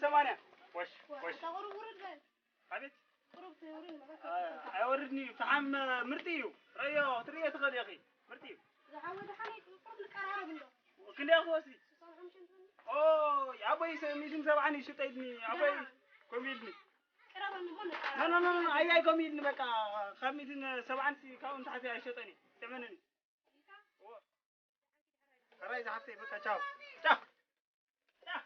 ሰማንያ። ወሽ፣ ወሽ። ኣታ ቁሩብ ውርድ በል። ኣቤት። ቁሩብ ተውርድ በል። አ-፣ ኣይወርድን እዩ። ፈሓም ምርጥ እዩ። ረዮ፣ ክትርእዮ ትኽእል ኢኺ። ምርጥ እዩ። ዝሓወ ደሓነይ ቁሩብ ንቀራረብ እንዶ። ክንደይ ክትወስዲ? ስሳን ሓሙሽተን ትበል። ኦ፣ ኣቦይ ሰ-፣ ሚእትን ሰብዓን ይሽጠ ኢልኒ። ኣቦይ ደሓን። ከምኡ ኢልኒ። ቅረበኒ እሞ ንቀራረብ። ኖ፣ ኖ፣ ኖ፣ ኖ፣ ኣያይ ከምኡ ኢልኒ። በቃ፣ ካብ ሚእትን ሰብዓን ሲ-፣ ካብኡ ንታሕቲ ኣይሸጠን እዩ። ትእመነኒ። እዎ። ሕራይ ዝሓፍተይ፣ በቃ ቻው። ቻው። ቻው።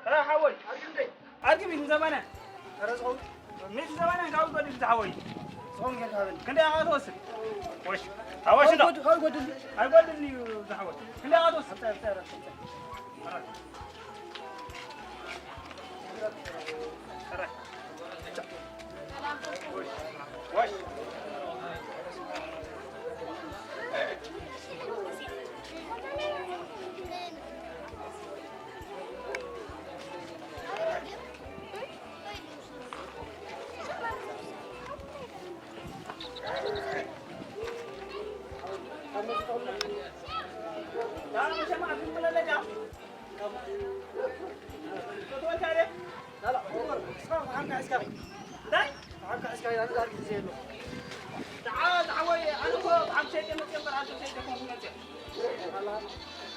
እ፣ ሓወይ። ኣርግብ ሚእትን ሰማንያ። ኧረ ዝኸውን። ሚእትን ሰማንያ ካብ ዝጎድል ዝሓወይ። ዝኸውን ጌርካ በል። ክንደይ ኢኻ ትወስድ? ወሽ። ሓወሽ ዶ? ካብ ጎድ-፣ ካብ ጎድል። ኣይጎድልን እዩ ዝሓወይ። ክንደይ ኢኻ ትወስድ? ሓምሳ፣ ሓምሳ፣ ሓምሳ።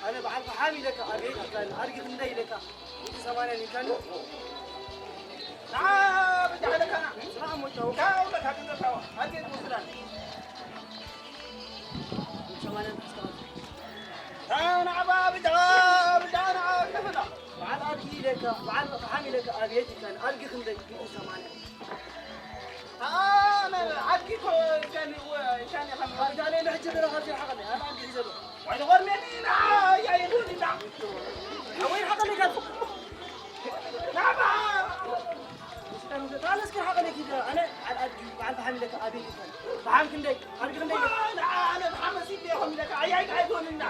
ኣነ በዓል ፈሓም ኢለካ ኣቤት ይካል፣ ኣድጊ ክንደይ ኢለካ፣ ሚእቲ ሰማንያ ኢልካኒ። ንዓ ብጃ ኢለካ ና። ስራሕ እሞ ይታወቅ። እንታይ ኢለካ ግን ዘታዋ? ኣድጊ ትወስዳለህ። ሰማንያ ትስከም። ኣነ ዓባ ብጃ፣ ብጃ ንዓ ከፍላ። በዓል ኣድጊ ኢለካ፣ በዓል ፈሓም ኢለካ ኣቤት ይካል፣ ኣድጊ ክንደይ? ሚእቲ ሰማንያ። ኣነ ዓድጊ እኮ ሻኒ፣ ሻኒ ከም ኣዳለ ልሕጂ ደረኻ ዚርሓቐኒ፣ ኣነ ዓድጊ እዩ ዘሎ። ወይ ተኾርሜኒ፣ ና፣ ኣያ የድሁኒ፣ ና። ወይ ሓቐኒ ካልኩ። ናባ። ታለስ ኪድ ሓቐኒ ኪድ፣ ኣነ ዓል ኣድጊ፣ በዓል ፈሓም ኢለካ ኣቤት ይካል። ፈሓም ክንደይ? ኣድጊ ክንደይ? ኣነ፣ ኣነ ፈሓም መሲሉ ኢኹም ኢለካ፣ ኣያ ኣይትኾንና።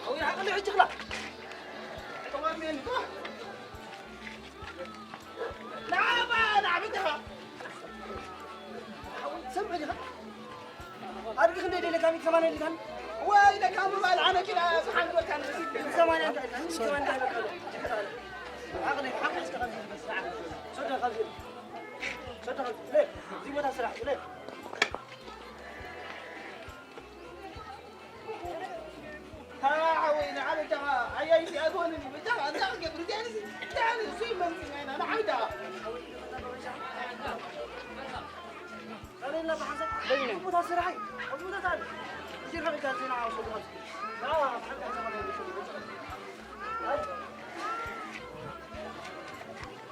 ወይ ሓቐኒ ሕጂ ክላ። ተኾርሜኒ፣ ና። ናባ፣ ናብትኻ። ሰምዕ ዲኻ? ኣድጊ ክንደይ ደለካ? ሚእቲ ሰማንያ ኢልካኒ። ወይ ደካ ምባል ኣነ ኪዳ ዝሓንጎልካ ንብሲ። ሚእቲ ሰማንያ እንታይ ኢልካ? ሚእቲ ሰማንያ እንታይ ኢልካ? ዓቕሊ፣ ዓቕሊ እስከ ካብዚ ዝበስ። ሰዶ ካብዚ። ሰዶ ካብዚ። ለ፣ እዚ ቦታ ስራሕ፣ ለ። ታ ሓወይ፣ ንዓ በጃኻ፣ ኣያይ፣ እዚኣ ትኾንኒ፣ በጃኻ፣ እንታይ ክገብር፣ እዚኣ ንስ-፣ እንታይ ኣነ፣ እሱ ይመንጽ፣ ናይና፣ ንዓ በጃኻ። ኣበይና ብሓንሳብ፣ በይነ። ቦታ ስራሐይ፣ ኣብ ቦታ ታል። እዚ ረኺብካ፣ እዚ ንዓ ውሰዱ፣ ኣብዚ። ንዓ፣ ኣብ ሓንቲ ሓንሳብ፣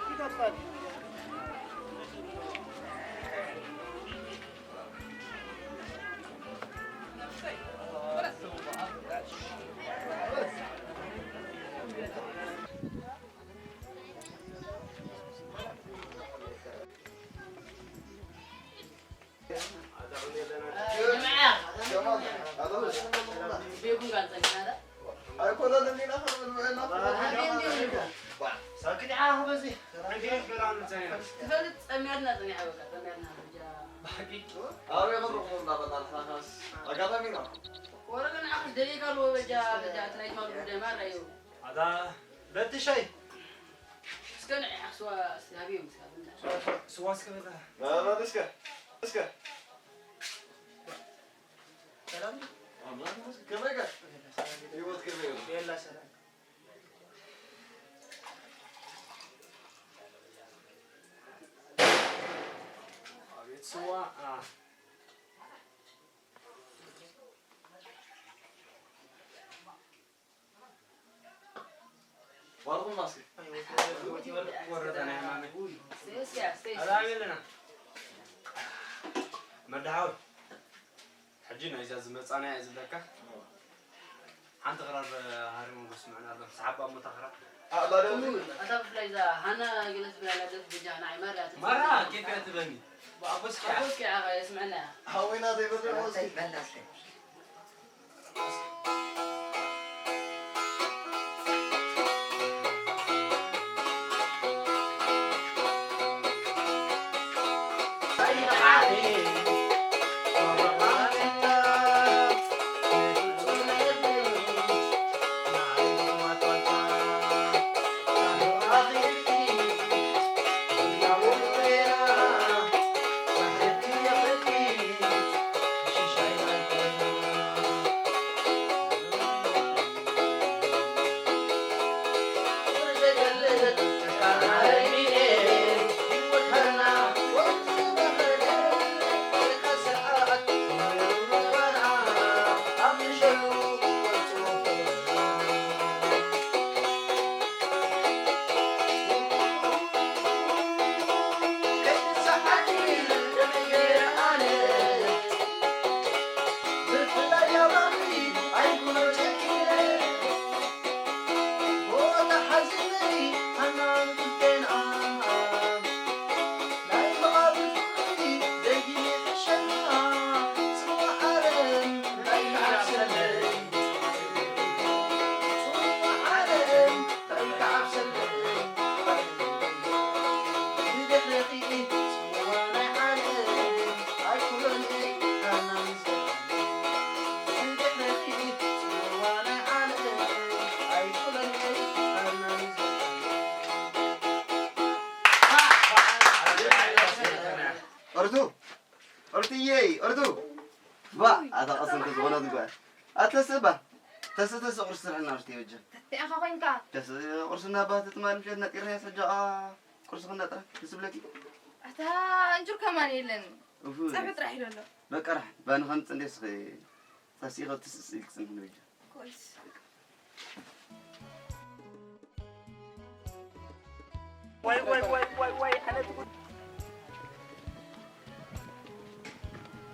ይከፋል። ሳክት ኢኻ ክበዝሕ። ትፈልጥ፣ ጸሚርና ጸኒሓ፣ በቃ፣ ጸሚርና፣ በጃ። ብሓቂ? ኣበይ ክንረኽቦ እንዳበልና ንሕና ከስ ኣጋጣሚ ኢና። ወረ ግን ዓኽስ ደሊካ ኣለዎ፣ በጃ፣ በጃ፣ እቲ ናይ ትማሊ ጉዳይ ማራ እዩ። ኣታ፣ በቲ ሻይ። እስከ ንዒ፣ ዓኽስዋ፣ እስቲ ሃብዮም፣ እስከ፣ ብና። ስዋ እስከ በላ። ና፣ ና፣ እስከ፣ እስከ። ሰላም? ኣምላኽ ይመስገን። ከመይ ከ? ህይወት ከመይ እዩ? የላ ሰላም። ኣቤት ስዋ፣ ኣ። ባርኹም ማስክ። ወረደ ናይ ማመ። ሴስያ፣ ሴስያ። ኣላም የለና። መርዳሓዊ። ሕጂ ናይዛ ዝመጻና እያ ዝብለካ። ሓንቲ ክራር ሃሪሞም ጎስምዕና ኣሎ። ሰሓባ እሞ እታ ክራር። ኣላ ደምዚ። ኣታ ብፍላይ እዛ ሃና ገለ ትብላ ኣላ ደርፊ በጃ ንዓይ ማራ እያ ትብላ። ማራ ኬፍ እያ ትብለኒ። ብኣቦስ ኪዓ። ኣቦስ ኪዓ የስምዐና እያ። ሃወይና ዘይበለ ሞስኪ። እርቱ፣ እርትየይ፣ እርቱ። ባ፣ ኣታ ቀሰንቲ ዝኾነት ጓል። ኣተስእ ባ፣ ተስእ፣ ተስእ ቁርሲ ስርሕና እርትየ በጃ። እንታይ ኢኻ ኮይንካ? ተስእ ቁርሲ እናባ ትትማል ምሸት ነጢርና ሰጃ ቁርሲ ክንዳ ጥራሕ ደስ ብለኪ። ኣታ እንጁር ከማን የለን። ኡፍ። ጸብሒ ጥራሕ ኢሉ ኣሎ። በቃ ራሕ፣ ባኒ ከምጽእ እንዴ ስኺ። ተስእ ኢኸ ትስእ ኢልክ ጽንሕ ንበጃ። ኮይስ። ዋይ፣ ዋይ፣ ዋይ፣ ዋይ፣ ዋይ፣ ኣነ ትጉድ።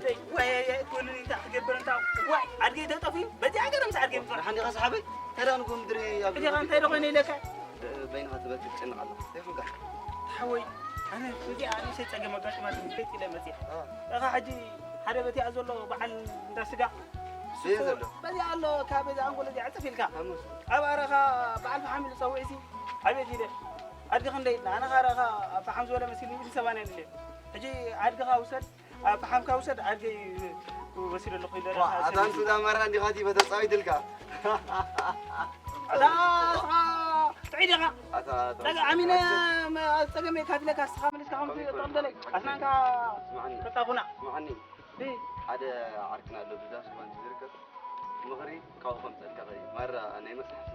ዋይ፣ ዋይ፣ ዋይ፣ ጎኒ እንታይ ክገብር እንታ? ዋይ፣ ኣድገይ ተጠፍዩ። በዚ ሃገር ምስ ኣድገይ ምጽራሕ። ሓንዲ ኸስ ሓበይ፣ እንታይ ደኣ ንጎ ምድሪ ኣብ እዚኣ እንታይ ደኾነ ኢለካ? በይንኻ ትበክል ትጨንቕ ኣለኻ። እንታይ ኾንካ? ሓወይ፣ ኣነ እዚኣ ንእሽተይ ጸገም ኣጋጢማትኒ፣ ቤት ኢለ መጺኣ። አ። እኻ ሕጂ ሓደ በቲኣ ዘሎ በዓል እንዳ ስጋ። እሱ እየ ዘሎ። በዚኣ ኣሎ፣ ካብ በዛ ኣንጎሎ እዚኣ ዕጽፍ ኢልካ። ሓሙስ። ኣብ ኣረኻ በዓል ፈሓም ኢሉ ጸዊዕሲ፣ ኣቤት ኢለ። ኣድጊ ክንደይ ኢልና፣ ኣነ ኻረኻ ፈሓም ዝበለ መሲሉ ሚእትን ሰማንያን ኢለ። ሕጂ ኣድግኻ ውሰድ፣ ኣብ ፈሓምካ ውሰድ፣ ኣድገይ ወሲደ ኣለኹ ኢለ ዋ፣ ረኻ ኣታ ሰብ ኣንቱ ዳማራ እንዲኻ ዲበ ተጻዊትልካ። ኣታ ስኻ ጥዑይ ዲኻ? ኣታ፣ ኣታ፣ ጸገ-፣ ኣሚነ፣ መ-፣ ጸገመይ ካትለካ፣ ስኻ መሊስካ ከም ከመይ ትጠቕም ይኮን? ደለይ። ኣስናንካ ስማዕኒ። ተጣኹና። ስማዕኒ። እ። ሓደ ዓርክና ኣሎ፣ ብዛ ሱባን ዝርከብ። ምኽሪ ካብኡ ከምጸልካ ኸዩ። ማራ ናይ መጽሓፍ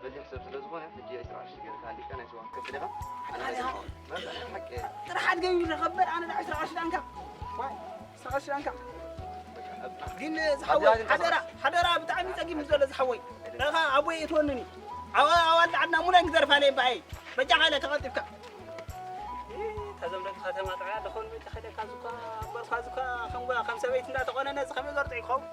በሊሕ ሰብ ስለ ዝኾነ፣ ሕጂ ዕስራ ቅርሺ ገይርካ ሃሊካ ናይ ስዋ ክትከፍል ኢኻ። ኣነ ኣታ ሃይዘን ኢኻ። መርዳእ ሓቂ። ጥራሕ ኣድገኝ ዝኸበር ኣነ ዳ ዕስራ ቅርሺ ዳንካ። ዋይ፣ ዕስራ ቅርሺ ዳንካ። ግን ዝሓወይ፣ ሓደራ፣ ሓደራ፣ ብጣዕሚ ጸጊሙ ዘሎ ዝሓወይ። እኻ ኣቦይ እትወንኒ። ኣዋ-፣ ኣዋልድ ዓድና ሙሉእ ግዘርፋ ለይ በኣይ። በጃኻ ኢለ ተቐልጢፍካ። እታ ዘምደት ከተማ ጥዑያ ደኾን በጃኻ ኢለካ ዝኳ፣ እምበርኳ ዝኳ ከም ጓ-፣ ከም ሰበይቲ እንዳተቖነነ እዚ ከመይ ገርጡ ይኸውን?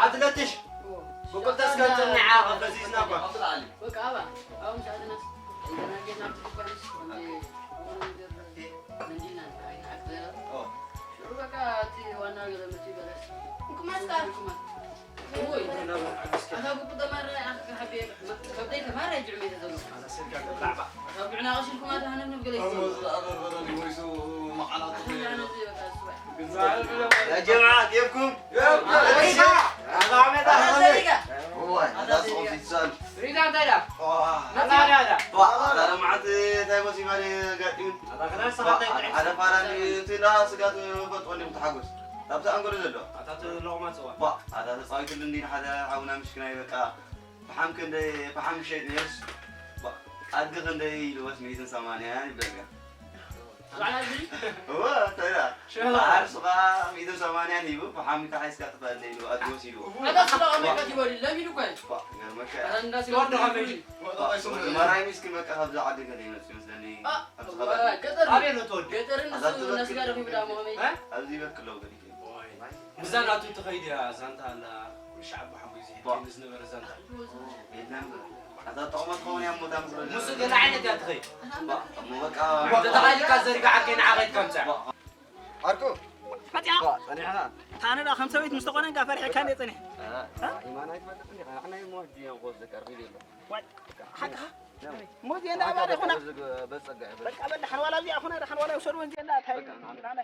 ኣትለትሽ ብቁልተስ ከም ጽንዓ ፈዚዝና እኳ። በቃ ኣባ፣ ኣባ ምስ ኣተናስ፣ እንትና ጌና ብትኩባንስ፣ እንዴ፣ ሆኖ ነገር፣ እንዲና፣ ኣይና፣ ኣክዘራ። ኦ። ሽዑ በቃ፣ እቲ ዋና ገለ መቲ በለስ። እንኩማት ጣር። እንኩማት። እወይ፣ ኣታ ብቁጠ ማራ፣ ኣኻ ሓቤ፣ ከብደይ ተማራ ይጅዕሜ ተዘሎ። ኣታ ብዕና ቀሽልኩም ኣታ ሃነብ ንብገለ ይዘሎ። ኣታ ሃነብ ዝበቃ ስዋዕ። يا جماعة، كيفكم؟ كيف؟ أنا زيك. والله، هذا صوتي يتسأل. ريدا أنت لا. آه. أنا لا، لا. با، أنا ما عاد تايمو سيماني قاعدين. هذا خلاص، با، هذا يتعب. هذا فاران يتلا سقات بطوني متحمس. طب تأنقل زلو. هذا تلو ما تسوى. با، هذا تصاوي كل الدين هذا عونا مشكلة يبقى. فحم كندي، فحم شيء نيرس. با، أدق كندي لوس ميتين سمانية يعني بلقى. እዋ፣ እንታይ ደኣ? ሸላ። በዓል ሱቓ ሚእትን ሰማንያን ሂቡ፣ ፈሓም ኢልካ ሓይስካ ጥፋእ እንደ ኢሉ ኣድጎስ ኢሉ። ኣታ ስለ ኣሜሪካ ትበል፣ ለሚዱ እኮ እዩ። ባ፣ ገርመካ። ኣታ እንዳ ስለ ትወደኻ ትበል። መይዲ። ባ፣ ወደ መራይ ሚስኪን በቃ ካብዛ ዓዲ ገለ ይመጽእ ይመስለኒ። ኣ፣ ኣብዚ ከባቢ። ገጠር። ኣበይ ነው ተወልደ? ገጠር ኣዛ ንሱ ትበክል። ነስጋ ረኺቡ ዳሞ ከመይ? እ? ኣብዚ ይበክል ለው ገዲፈ። ኦይ። ምዛ ናቱ ትኸይድ እያ፣ ዛንታ ኣላ። ኩሉ ሸዓብ ብሓጎይ ዝሕከይ ባ። ንዝነበረ ዛንታ። የለን። ኣታ ጥቕመት ከውን እያ እሞ እታ ምኽሪ። ሙሱ ገለ ዓይነት እያ ትኸይድ። ባ፣ እሞ በቃ። እንተ ተኻኢልካ ዘሪጋ ዓርከይ ንዓ ኸይድካ ምጻእ። ባ። ኣርኩ መጽያ። ዋ፣ ጸኒሕና። ታነ ዳ ከም ሰበይት ምስ ተኾነ እንካ ፈሪሕካ እንደ ጸኒሕ። እ፣ እ? ኢማን ኣይትፈልጥ እንዲኻ? ንሕና እሞ ሕጂ እዮም ክወስደካ፣ ረኺቡ የሎ። ዋይ፣ ሓቅኻ? ሞት የለ ኣባል ይኹና። በጸጋ ይበል። በቃ በል፣ ሓንዋላ እዚኣ ይኹና፣ ሓንዋላ ይውሰድዎ እንጂ እንዳ፣ ታይ፣ በቃ፣ ንዓና። ንዓና።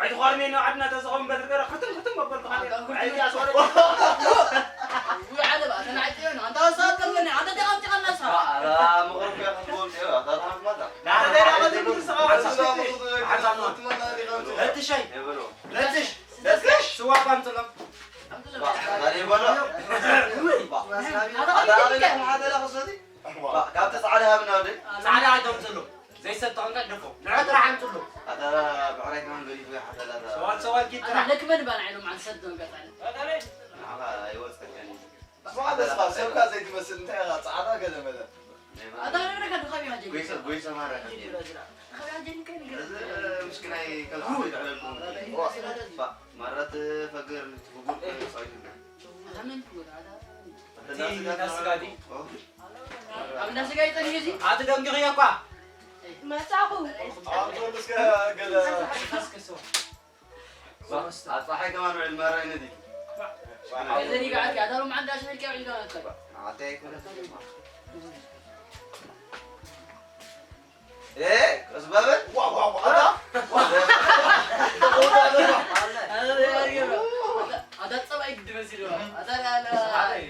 ኣይትኾርሜ፣ ናብ ዓድና ተዝኸውን በትሪ ገይረ ክትም ክትም መበልኩ። ኣታ፣ ኣታ፣ ኣታ፣ ኣታ፣ ኣታ፣ ኣታ፣ ኣታ፣ ኣታ፣ ፈትሸይ። ፈትሽ። ፈትሽ። ስዋ እኳ ኣምፅሎም። ካብቲ ፃዕዳ ሃብና ወደ ፃዕዳ ኣይተምፅሉ። ዘይሰጥኾንካ ደፎ። ንዑ ጥራሕ ኣምፅሉ። ኣታ ብዕራይ ከማን ገዲፉ ይሓተላ። ሰዋል ሰዋል ኪድ ኣታ ጥራሕ። ለክመን ባል ዓይኖም ዓንሰት ዶ ገጣለ። ንዓኻ ኣይወፀካን እዩ። ስማ ተስፋ፣ ሰብካ ዘይትመስል እንታይ ኢኻ? ፃዕዳ ገለ መለ። ኣታ ነግረካ ዶ ካበይ ሓጀኒ? ጎይሰ-፣ ጎይሰ ማራ ከ። ካበይ ሓጀኒ ከ ንገረኒ። እዚ ምስኪናይ ከልዓቢ ይዕለልኩም። ባ፣ ማራት ፈገር ንትፍጉር ጸይዱ። ኣታ መን ትጎዳ? ኣታ እቲ እንዳ ስጋ ድዩ? ኦ። ኣብ እንዳ ስጋ ይጸንሕ እዚ? ኣቲ ደንጊኽዮ እኳ። መጻኹ። ኣብ ዞን እስከ ገለ። ቀስቅሶ። ባ፣ ኣብ ፀሓይ ከማን ውዕል ማራይ ነዲ። እዚ ሪጋ ዓርኪ፣ ኣታ ሎም ዓንዳ ሽሕል ኪያ ዒልካ መጥተል። ዓተይ ኣይኮነትን። ኤ፣ ቀስ በል። ዋ፣ ዋ፣ ዋ፣ ኣታ። ኣታ ጸባይ ግድ መሲሉ። ኣታ ላላ።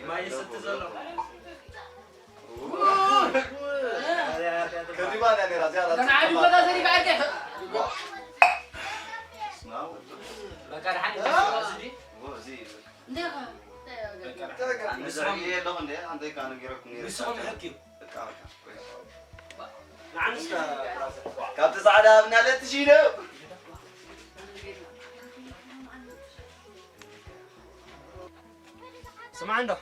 ማይ ይስቲ ዘሎ። ከዚባ እያ ነይራ፣ እዚኣ ናት። ገና ዓዲ ቦታ ዘሪጋ ዓርከ። በቃ፣ ደሓን እዩ። እዚ ድዩ? እዚ እዩ። እንዴ፣ በቃ፣ ንስኹም፣ ንስኹም ሕክዩ። በቃ፣ በቃ፣ ቆይ። ንዓምስካ፣ ካብቲ ጻዕዳ ኣብና ለትሺ ነው። ስማዕ እንዶ፣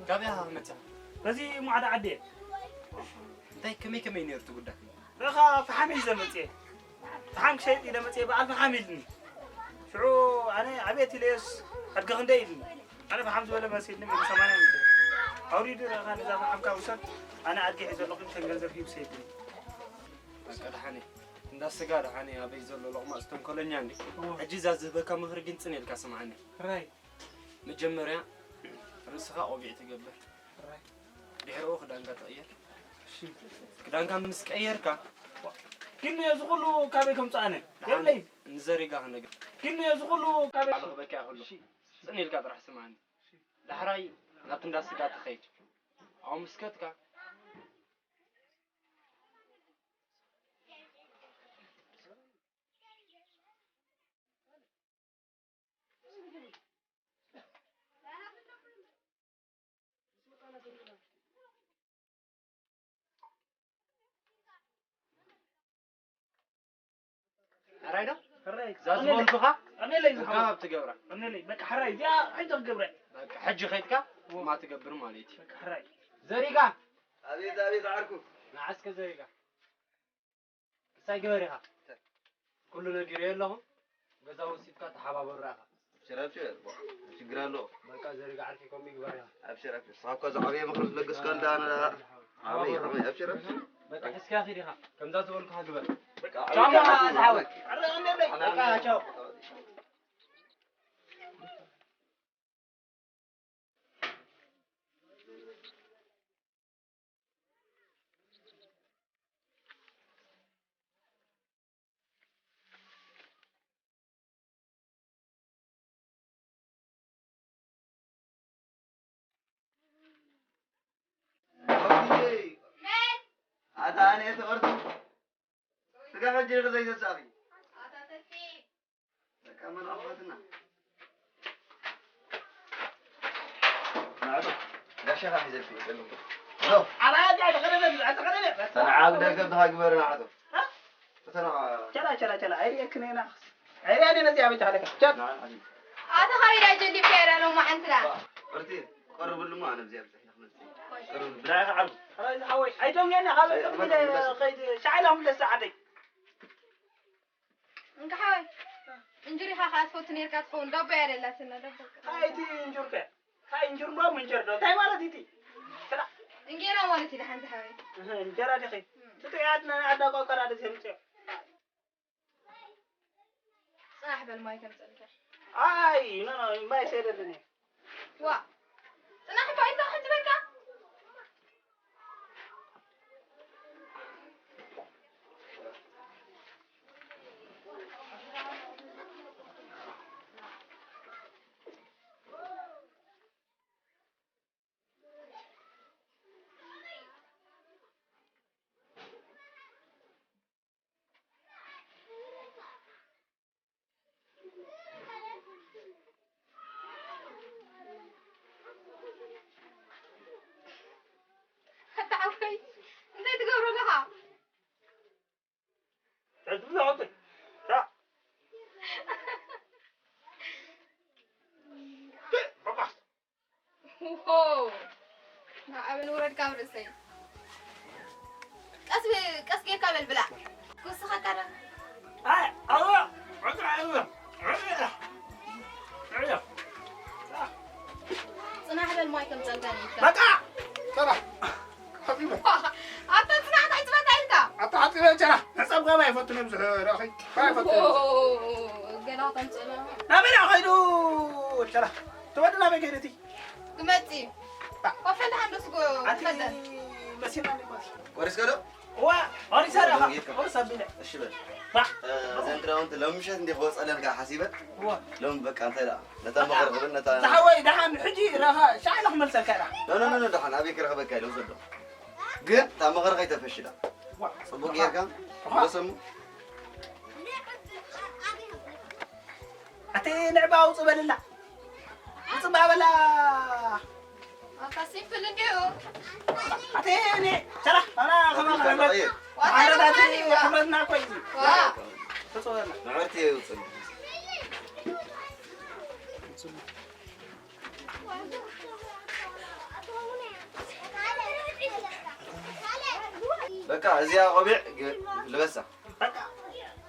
ካበይ ኢኻ መጺኻ? በዚ ማዕዶ ዓዲ እየ። እንታይ ከመይ ከመይ ነይሩ እቲ ጉዳይ? ርኢኻ፣ ፈሓም ሒዘ መጽየ። ፈሓም ክሸይጥ ኢለ መጽየ፣ በዓል ፈሓም ኢልኒ። ሽዑ ኣነ ኣቤት ኢለዮስ፣ ዕድጊ ክንደይ ኢልኒ። ኣነ ፈሓም ዝበለ መሲልኒ፣ ሚእቲ ሰማንያ ኢለ። ኣውሪዱ፣ ርኢኻ፣ ነዛ ፈሓምካ ውሰድ፣ ኣነ ኣድጊ ሒዘ ኣለኹ፣ ከም ገንዘብ ሂብ ሰይድኒ። በቃ ደሓን እየ። እንዳ ስጋ ደሓን እየ፣ ኣበይ ዘሎ ሎቕማጽ ተንኮለኛ እንዲ። እዎ። ሕጂ እዛ ዝህበካ ምኽሪ ግን ጽን ኢልካ ስምዓኒ። ራይ። መጀመርያ ርእስኻ ቆቢዕ ትገብር። ራይ። ድሕሪኡ ክዳንካ ትቕየር። እሺ። ክዳንካ ምስ ቀየርካ፣ ግን እዚ ኩሉ ካበይ ከምጽእ ኣነ? ደሓን የብለይ። ንዘሪጋ ክነግር። ግን እዚ ኩሉ ካበይ ባዕሉ ክበኪ ኣይክእሉ። እሺ። ጽን ኢልካ ጥራሕ ስምዓኒ። ዳሕራይ ናብቲ እንዳ ስጋ ትኸይድ። ኣብኡ ምስ ከድካ፣ ሕራይ ዶ? ሕራይ። እዛ ዝበልኩኻ ቀርኔለይ ዝሓወይ። ካብ ትገብራ። ቀርኔለይ፣ በቃ ሕራይ፣ እዚኣ ሕጂ ክገብራ። በቃ ሕጂ ከይድካ እማ ትገብር ማለት እዩ። በቃ ሕራይ። ዘሪጋ። ኣቤት፣ ኣቤት፣ ዓርኩ። ንዓ እስከ ዘሪጋ። ክሳይ ግበር ኢኻ። ኩሉ ነጊረዮ ኣለኹ። ገዛ ወሲድካ ተሓባበሩና ኢኻ። ኣብሽር፣ ኣብሽር። ሽግር ኣለዎ። በቃ ዘሪጋ ዓርኪ ከምኡ ይግበር ኢኻ። ኣብሽር፣ ኣብሽር። ንስኻ እኮ ዝዓበየ ምኽሪ ዝለገስካ እንዳ ኣነ ዓበየ፣ ዓበየ። ኣብሽር፣ ኣብሽር። በቃ ሕዝካ ኺድ ኢኻ። ከምዛ ዝበልኩኻ ግበር። በቃ ቻው፣ ዓበየ። ኣታ ሓወይ። በቃ ቻው። ኣነ እየ ተቐርቱ። ስጋ ሕጂ ዶ ዘይተሳእኺ? ኣታ ተስፊ። በቃ መርዓውትና። ናዕዶ፣ ጋሻኻ ሒዘልኩ ይጸልኹ። ኖ። ኣላ፣ ኣላ፣ ተኸደነ፣ ተኸደነ። ተንዓብ ደገብ ተሃግበርና ዓዶ። እ? ተተና- ቸላ፣ ቸላ፣ ቸላ። ኣይርእየክን እየ ናኽስ። ኣይርእያን እየ ነዚኣ በጃ ኣለካ። ቸል። ንዓ፣ ንዓ። ኣታ ኻበይ ዳ ጀሊብካ እያ ዳ ሎማዓንቲ ዳ? ዕርቲ፣ ቀርብሉ እሞ ኣነ ኣብዚኣ ብፅሒት ክመፅእ። ቀርብሉ። ብላዕኻ ዓርቡ። ራይ ዝሓወይ፣ ኣይቶም ጌና ካብ ኣይ፣ ቅድሚ መለስ፣ መለስ። ኸይድ፣ ሻዕላ ሁለት ሰዓተይ። እንካ ሓወይ፣ እንጅሪኻ ኸዓ ትፈቱ ኔርካ ትኸውን። ዳቦ እያ ደላትና፣ ዳቦ። ኣይቲ እንጅርከ። ካይ እንጅር ዶ፣ ምንጀር ዶ? እንታይ ማለት እዩ እቲ? ስራ። እንጌራ ማለት እዩ፣ ሓንቲ ሓወይ። እህ፣ እንጀራ ዲኺ? እም። ትጥዕያትና፣ ዓዳ ቆቀራ ደስ የምፅዮ። ጽናሕ በል፣ ማይ ከምጸልካ። ኣይ፣ ኖ፣ ኖ፣ ማይ ሰደልኒ። ዋ፣ ጽናሕ እባ፣ እንታይ ሕጂ በቃ? ኣታ ሓወይ፣ እንታይ ትገብሮ ኣለኻ? ትሕቲ ብዛዕባ እንታይ? ታ። በቃ። ዎ! ንዓበል ውረድ ካብ ርእሰይ። ቀስ ብ-፣ ቀስ ጌርካ በል ብላዕ። ክውስኸካ ዶ? ኣይ፣ ኣልዋ! በቃ፣ ኣልዋ! ጽናሕ በል ማይ ከምጸልካኒ ኢልካ። በቃ! ጸናሕ! ሓጺበ። ኣታ ጽናሕ እንታይ ጽበካ ኢልካ? ኣታ ሓጺበ ጨና። ነጸብካ ማይ ይፈቱ ነብዝሑ ረኺ። ማይ ይፈቱ። ዎ! ገና ተምጽእና። ናበይ ደኣ ኸይዱ? ጨና። ተወዲ ናበይ ከይደቲ? ክመጽእ እዩ። ባ። ኮፍ ኢልካ እንዶ ስጎ ኣቲ ትኸደን። መሲና እንዲ ማለት። ቆሪስካ ዶ? እዋ፣ ቆሪሳ ዶ? ዶ? ቆሪሳ ቢለ። እሺ በል። ባ። እ፣ እዘን ክዳውንቲ ሎሚ ምሸት እንዲ ክወጸለን ከኣ ሓሲበ። እዋ። ሎም በቃ እንታይ ደኣ? ነታ መኸር ክብል ነታ ዝሓወይ ደሓን ሕጂ ረኻ ሻዕላ ክመልሰልካ ደኣ። ኖ፣ ኖ፣ ኖ፣ ኖ፣ ደሓን ኣበይ ክረኽበካ ኢለ ውሰዶ። ግን እታ መኸር ከይተፈሽላ። እዋ። ጽቡቕ ጌርካ። እዋ። ወሰሙ። ኣቲ ንዕባ ኣውጽእ በልላ። ውጽእ በላ። ኣታ ሲምፕል እንዲሁ። ኣቲ ኒ፣ ሰላ፣ ኣና ከማ ኣቲ ሕብረት፣ ኣየ። ኣረዳቲ ዋታ ሕብረትና እኮ እዩ። ዋ። ተጽወና። ምዕርቲ የውጽእ። በቃ፣ እዚኣ ቆቢዕ ግ-፣ ልበሳ። በቃ።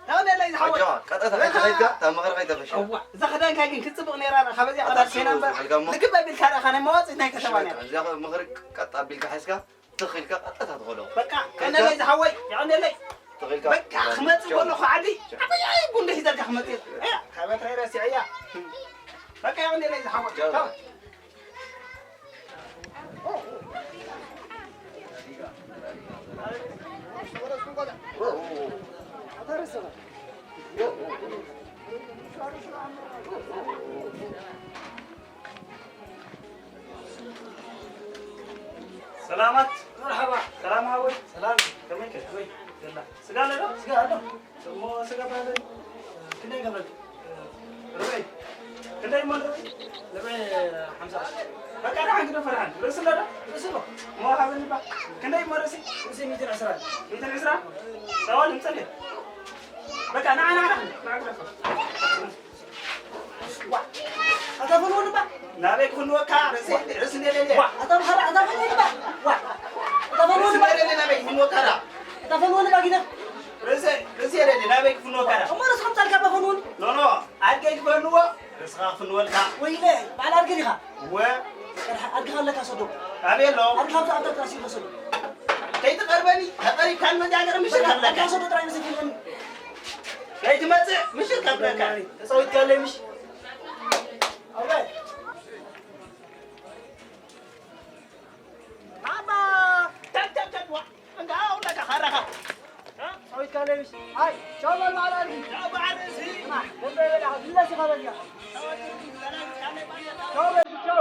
ያው ነለይ ዝሓወይ። ኣጆኻ፣ ቀጠታ ከይተኸድካ፣ እታ መኸር ከይተፈሽያ። እዋ፣ እዛ ክዳንካ ግን ክትጽብቕ ነይራ፣ ካብ እዚኣ ኣታ ክዳን ሴና እምበር። ሓልካ እሞ። ልክብ ኣቢልካ ደኣ፣ ናይ መዋጽእ ናይ ከተማ በቃ፣ ነይራ። እዚኣ መኸር ቀጥ ኣቢልካ ሒዝካ፣ ትኽ ኢልካ ቀጥታ ትኸዶ። በቃ፣ ከይታ- ቀነለይ ዝሓወይ፣ ያው ነለይ። ትኽ ኢልካ በቃ፣ ክመጽእ ቻው። ከለኹ ዓዲ፣ ቻው። ዓበይ ጉንዲ ሒዘልካ ክመጽእ። እያ፣ ካብ ኤርትራ ረሲዐያ። በቃ፣ ያው ነለይ ዝሓወይ። ቻው። ቻው። ሰላማት። መርሓባ። ሰላም ሃወይ። ሰላም። ከመይ ከ? ወይ። ገላ። ስጋ ኣሎ ዶ? ስጋ ኣሎ። እሞ ስጋ ባለ ክንደይ ገብረልካ? ርብዒ። ክንደይ እሞ ርብዒ? ርብዒ ሓምሳ። በቃ ደሓን ግደፎ ደሓን። ርእሲ ኣሎ ዶ? ርእሲ ኣሎ። እሞ ሃበኒ ባ። ክንደይ እሞ ርእሲ? ርእሲ ሚእትን ዕስራን። ሚእትን ዕስራን? ጸዋል እንጸልየ። በቃ ንዓ፣ ንዓ፣ ንዓ፣ ንዓ ግደፎ። ዋ፣ ኣታ ፈንወኒ ባ። ናበይ ክፍንወካ? ርእሲ፣ ርእሲ እንደ ደልየ። ዋ፣ ኣታ ፈራ-፣ ኣታ ፈንወኒ ባ። ዋ፣ ኣታ ፈንወኒ ርእሲ ባ። እንደ ደልየ ናበይ ክፍንወካ ዳ? ኣታ ፈንወኒ ባ ጊደ። ርእሲ፣ ርእሲ የደልየ ናበይ ክፍንወካ ዳ? እሞ ርእሲ ከምጻልካ ባ ፈንወኒ። ኖ፣ ኖ፣ ኣድገይ ክፈንዎ፣ ርእስኻ ክፍንወልካ። ወይለ፣ በዓል ኣድገ ዲኻ? እወ። ኣድግኻ ኣለካ ሰዶ። ኣበይ ኣሎ? ኣድግኻ ኣብዛ፣ ኣብዛ ጥራይ ሲልካ ሰዶ። ከይትቐርበኒ፣ ተቐሪብካን መጃገር ምሽር በቃ፣ ከብለካ። ኣድግኻ ሰዶ ጥራይ ንስኪ። ከይትመጽእ ምሽር ከብለካ። ተጻዊትካለይ ምሽ? ኣውራይ። ኣባ! ተብ፣ ተብ፣ ተብ፣ ዋ! እንዳ ኣውለካ ኻራኻ። እ? ተጻዊትካለይ ምሽ? ኣይ፣ ቻው በል በዓል ኣድጊ። ቻው በዓል ርእሲ። ስማዕ፣ ደንበ በላ፣ ዝለሲ ኻበል እያ። ቻው በል፣ ቻው።